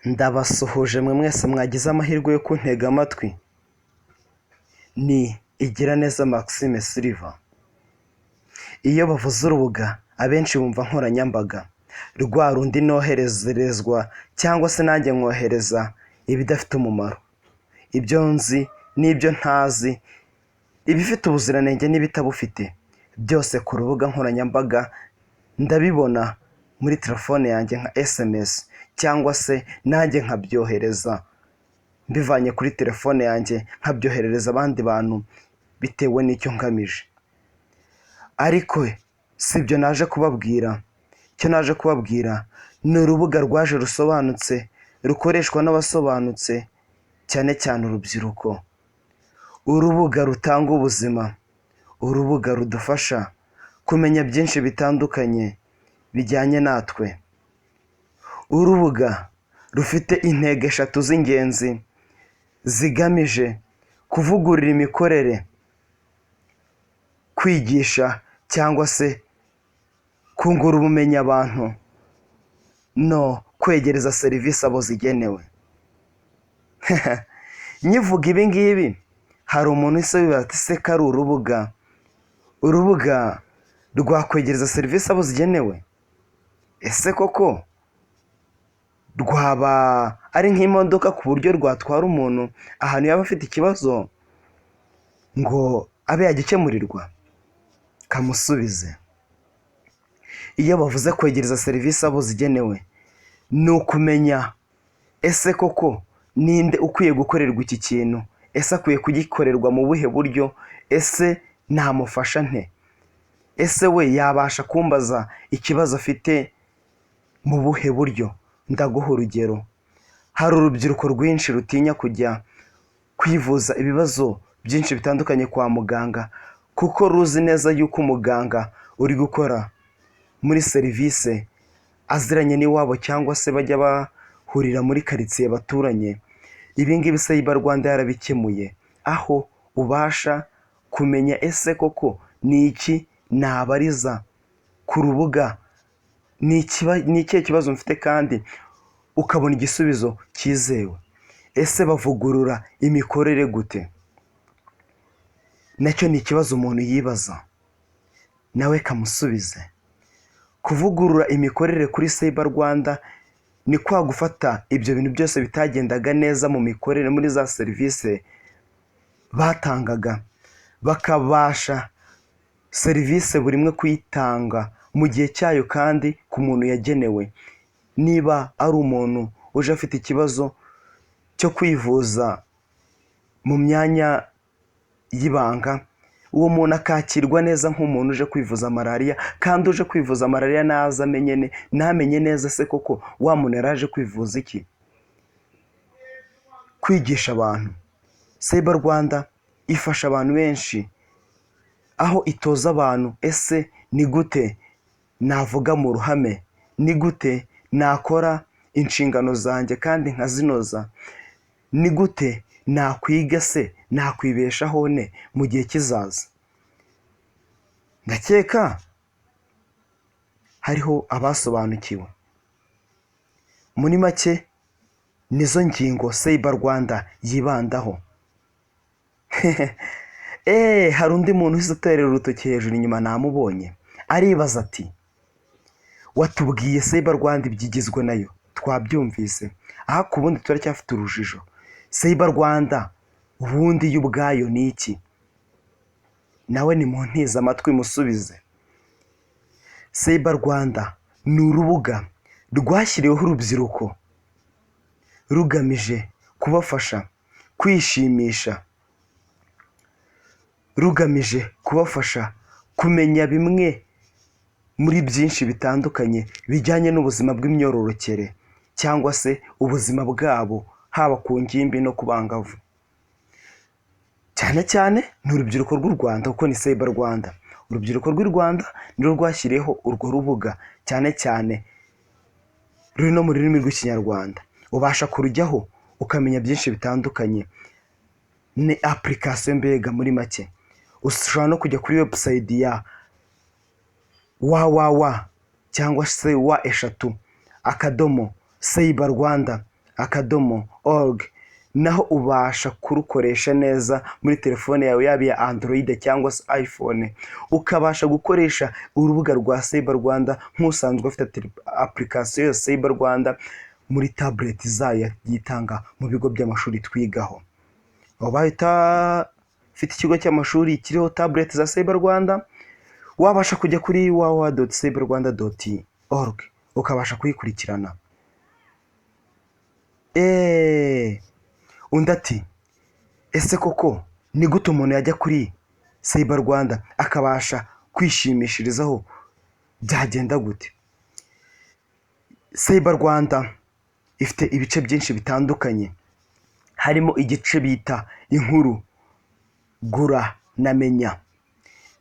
Ndabasuhuje mwe mwese mwagize amahirwe yo kuntega amatwi, ni Igiraneza Maxime Silver. Iyo bavuze urubuga abenshi bumva nkoranyambaga, rwa rundi nohererezwa cyangwa se nanjye nkohereza ibidafite umumaro, ibyo nzi n'ibyo ntazi, ibifite ubuziranenge n'ibitabufite, byose ku rubuga nkoranyambaga ndabibona muri telefone yanjye nka SMS cyangwa se nanjye nkabyohereza mbivanye kuri telefone yanjye nkabyoherereza abandi bantu bitewe n'icyo ngamije. Ariko si ibyo naje kubabwira, icyo naje kubabwira ni urubuga rwaje rusobanutse, rukoreshwa n'abasobanutse cyane cyane urubyiruko, urubuga rutanga ubuzima, urubuga rudufasha kumenya byinshi bitandukanye bijyanye natwe, urubuga rufite intego eshatu z'ingenzi zigamije kuvugurura imikorere, kwigisha cyangwa se kungura ubumenyi abantu no kwegereza serivisi abo zigenewe. Nkivuga ibi ngibi hari umuntu uhise wibaza ati ese ko ari urubuga, urubuga rwakwegereza serivisi abo zigenewe? Ese koko rwaba ari nk'imodoka ku buryo rwatwara umuntu ahantu yaba afite ikibazo ngo abe yagikemurirwa? Kamusubize. Iyo bavuze kwegereza serivisi abo zigenewe ni ukumenya ese koko ninde ukwiye gukorerwa iki kintu, ese akwiye kugikorerwa mu buhe buryo, ese namufasha nte, ese we yabasha kumbaza ikibazo afite mu buhe buryo? Ndaguha urugero, hari urubyiruko rwinshi rutinya kujya kwivuza ibibazo byinshi bitandukanye kwa muganga kuko ruzi neza yuko umuganga uri gukora muri serivisi aziranye n'iwabo cyangwa se bajya bahurira muri karitsiye baturanye. Ibi ngibi Cyber Rwanda yarabikemuye, aho ubasha kumenya ese koko ni iki nabariza ku rubuga, ni ikihe kibazo mfite kandi ukabona igisubizo cyizewe. Ese bavugurura imikorere gute? Nacyo ni ikibazo umuntu yibaza, nawe kamusubize. Kuvugurura imikorere kuri Cyber Rwanda ni kwa gufata ibyo bintu byose bitagendaga neza mu mikorere muri za serivisi batangaga, bakabasha serivisi buri imwe kuyitanga mu gihe cyayo kandi ku muntu yagenewe. Niba ari umuntu uje afite ikibazo cyo kwivuza mu myanya y'ibanga, uwo muntu akakirwa neza nk'umuntu uje kwivuza malariya kandi uje kwivuza malariya naza amenye ntamenye neza se koko wa muntu yari aje kwivuza iki? Kwigisha abantu, Cyber Rwanda ifasha abantu benshi aho itoza abantu ese ni gute navuga mu ruhame, ni gute nakora inshingano zanjye kandi nkazinoza, ni gute nakwiga se nakwibeshaho nte mu gihe kizaza? Ndakeka hariho abasobanukiwe. Muri make nizo ngingo Cyber Rwanda yibandaho. Hari undi muntu uhise uterera urutoki hejuru inyuma namubonye, aribaza ati watubwiye Cyber Rwanda ibyigizwe nayo twabyumvise, ariko ubundi turacyafite urujijo. Cyber Rwanda ubundi yo ubwayo ni iki? Nawe nimuntize amatwi musubize. Cyber Rwanda ni urubuga rwashyiriweho urubyiruko rugamije kubafasha kwishimisha, rugamije kubafasha kumenya bimwe muri byinshi bitandukanye bijyanye n'ubuzima bw'imyororokere cyangwa se ubuzima bwabo haba ku ngimbi no ku bangavu. Cyane cyane ni urubyiruko rw'u Rwanda kuko ni Cyber Rwanda. Urubyiruko rw'u Rwanda nirwo rwashyiriyeho urwo rubuga cyane cyane ruri no mu rurimi rw'Ikinyarwanda. Ubasha kurujyaho ukamenya byinshi bitandukanye, ni application mbega muri make. Ushobora no kujya kuri website ya www cyangwa se W3 akadomo Cyber Rwanda cyberrwanda.org, naho ubasha kurukoresha neza muri telefone yawe, yaba iya Android cyangwa se iPhone, ukabasha gukoresha urubuga rwa Cyber Rwanda nk'usanzwe afite application ya Cyber Rwanda muri tablet zayo yitanga mu bigo by'amashuri twigaho. Ubaye utafite ikigo cy'amashuri kiriho tablet za Cyber Rwanda, wabasha kujya kuri www.cyberrwanda.org ukabasha kuyikurikirana. Undi ati: "Ese koko ni gute umuntu yajya kuri Cyber Rwanda akabasha kwishimishirizaho? Byagenda gute?" Cyber Rwanda ifite ibice byinshi bitandukanye, harimo igice bita inkuru, gura na menya.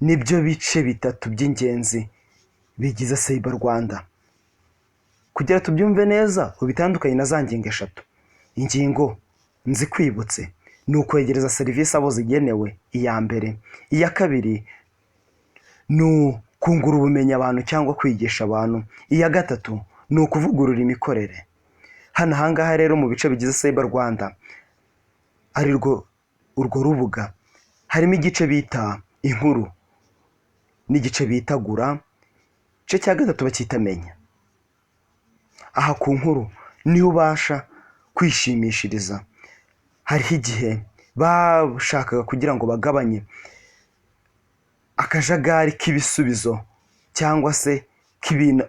Nibyo bice bitatu by'ingenzi bigize Cyber Rwanda. Kugira tubyumve neza, ubitandukanye na za ngingo eshatu. Ingingo nzikwibutse: ni ukwegereza serivisi abo zigenewe, iya mbere. Iya kabiri ni ukungura ubumenyi abantu cyangwa kwigisha abantu. Iya gatatu ni ukuvugurura imikorere. Hano ahangaha rero, mu bice bigize Cyber Rwanda, ari rwo urwo rubuga, harimo igice bita inkuru n'igice bita gura. Igice cya gatatu bacyita menya. Aha ku nkuru niho ubasha kwishimishiriza. Hariho igihe bashakaga kugira ngo bagabanye akajagari k'ibisubizo cyangwa se k'ibintu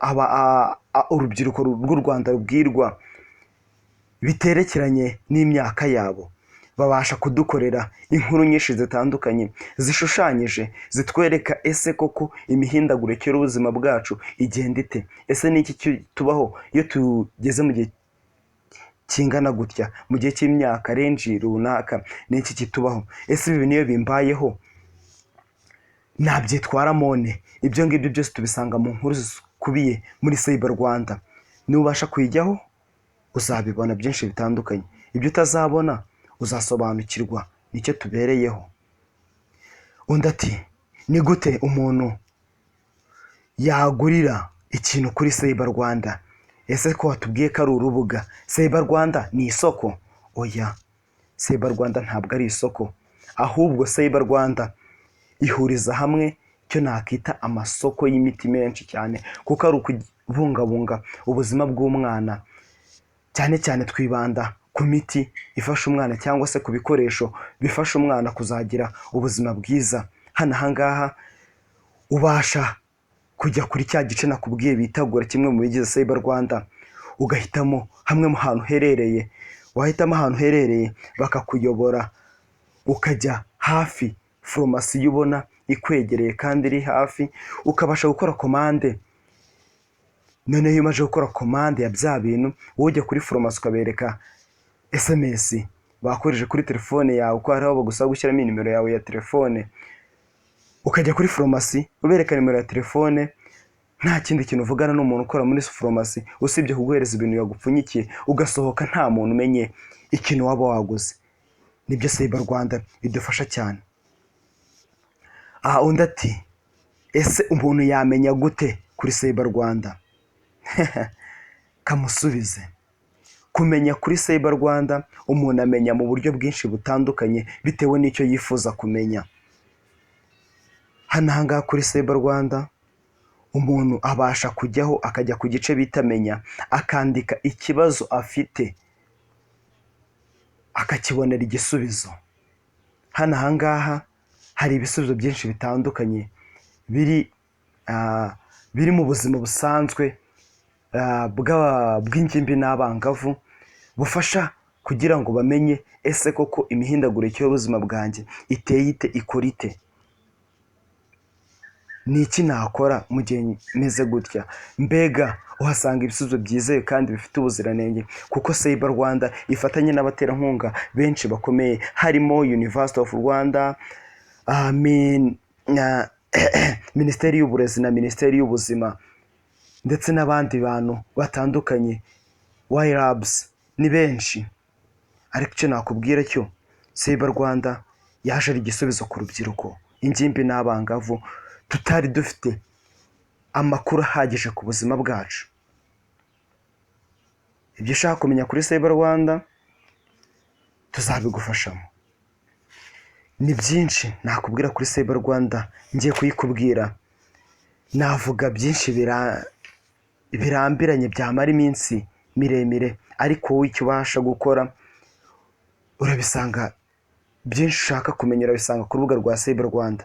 urubyiruko rw'u Rwanda rubwirwa biterekeranye n'imyaka yabo, babasha kudukorera inkuru nyinshi zitandukanye zishushanyije, zitwereka ese koko imihindagurikire y'ubuzima bwacu igenda ite, ese ni iki tubaho iyo tugeze mu gihe kingana gutya, mu gihe cy'imyaka range runaka, ni iki kitubaho, ese ibi niyo bimbayeho nabyitwaramo ne? Ibyo ngibyo byose tubisanga mu nkuru zikubiye muri Cyber Rwanda. Nubasha kuyijyaho uzabibona byinshi bitandukanye. Ibyo utazabona uzasobanukirwa, nicyo tubereyeho. Undi ati: "Ni gute umuntu yagurira ikintu kuri Cyber Rwanda? Ese ko watubwiye ko ari urubuga, Cyber Rwanda ni isoko?" Oya, Cyber Rwanda ntabwo ari isoko, ahubwo Cyber Rwanda ihuriza hamwe icyo nakita amasoko y'imiti menshi cyane, kuko ari ukubungabunga ubuzima bw'umwana. Cyane cyane twibanda ku miti ifasha umwana cyangwa se ku bikoresho bifasha umwana kuzagira ubuzima bwiza. Hano ahangaha ubasha kujya kuri cya gice nakubwiye bita gura, kimwe mu bigize Cyber Rwanda, ugahitamo hamwe mu hantu uherereye. Wahitamo ahantu uherereye, bakakuyobora ukajya hafi farumasi ubona ikwegereye kandi iri hafi, ukabasha gukora komande. Noneho iyo umaze gukora komande ya bya bintu, wowe ujya kuri farumasi ukabereka SMS bakoresheje kuri telefone yawe, ko hariho bagusaba gushyiramo nimero yawe ya telefone, ukajya kuri farumasi ubereka nimero ya telefone. Nta kindi kintu uvugana n'umuntu ukora muri farumasi usibye kuguhereza ibintu yagupfunyikiye, ugasohoka nta muntu umenye ikintu waba waguze. Nibyo Cyber Rwanda idufasha cyane. Aha undi ati: "Ese umuntu yamenya gute kuri Cyber Rwanda?" Kamusubize: kumenya kuri Cyber Rwanda, umuntu amenya mu buryo bwinshi butandukanye bitewe n'icyo yifuza kumenya. Hano ahangaha kuri Cyber Rwanda, umuntu abasha kujyaho, akajya ku gice bita menya, akandika ikibazo afite, akakibonera igisubizo. Hano ahangaha hari ibisubizo byinshi bitandukanye biri mu buzima busanzwe bw'ingimbi n'abangavu, bufasha kugira ngo bamenye ese koko imihindagurikire y'ubuzima bwanjye iteye ite, ikora ite, ni iki nakora mu gihe meze gutya. Mbega uhasanga ibisubizo byizewe kandi bifite ubuziranenge, kuko Cyber Rwanda ifatanye n'abaterankunga benshi bakomeye, harimo University of Rwanda, Minisiteri y'Uburezi na Minisiteri y'Ubuzima, ndetse n'abandi bantu batandukanye, Labs, ni benshi. Ariko icyo nakubwira cyo, Cyber Rwanda yaje ari igisubizo ku rubyiruko, ingimbi n'abangavu tutari dufite amakuru ahagije ku buzima bwacu. Ibyo ushaka kumenya kuri Cyber Rwanda tuzabigufashamo. Ni byinshi nakubwira kuri Cyber Rwanda. Ngiye kuyikubwira, navuga byinshi birambiranye, byamara iminsi miremire, ariko wowe icyo ubasha gukora, urabisanga. Byinshi ushaka kumenya urabisanga ku rubuga rwa Cyber Rwanda.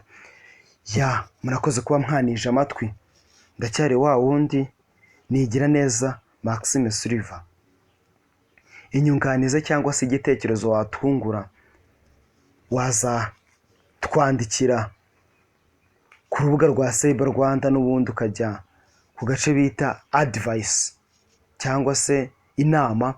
Ya, murakoze kuba mwanije amatwi. Ndacyari wa wundi, nigira neza Maxime Silver. Inyunganizi cyangwa se igitekerezo watwungura, waza twandikira ku rubuga rwa Cyber Rwanda, n'ubundi ukajya ku gace bita advice cyangwa se inama.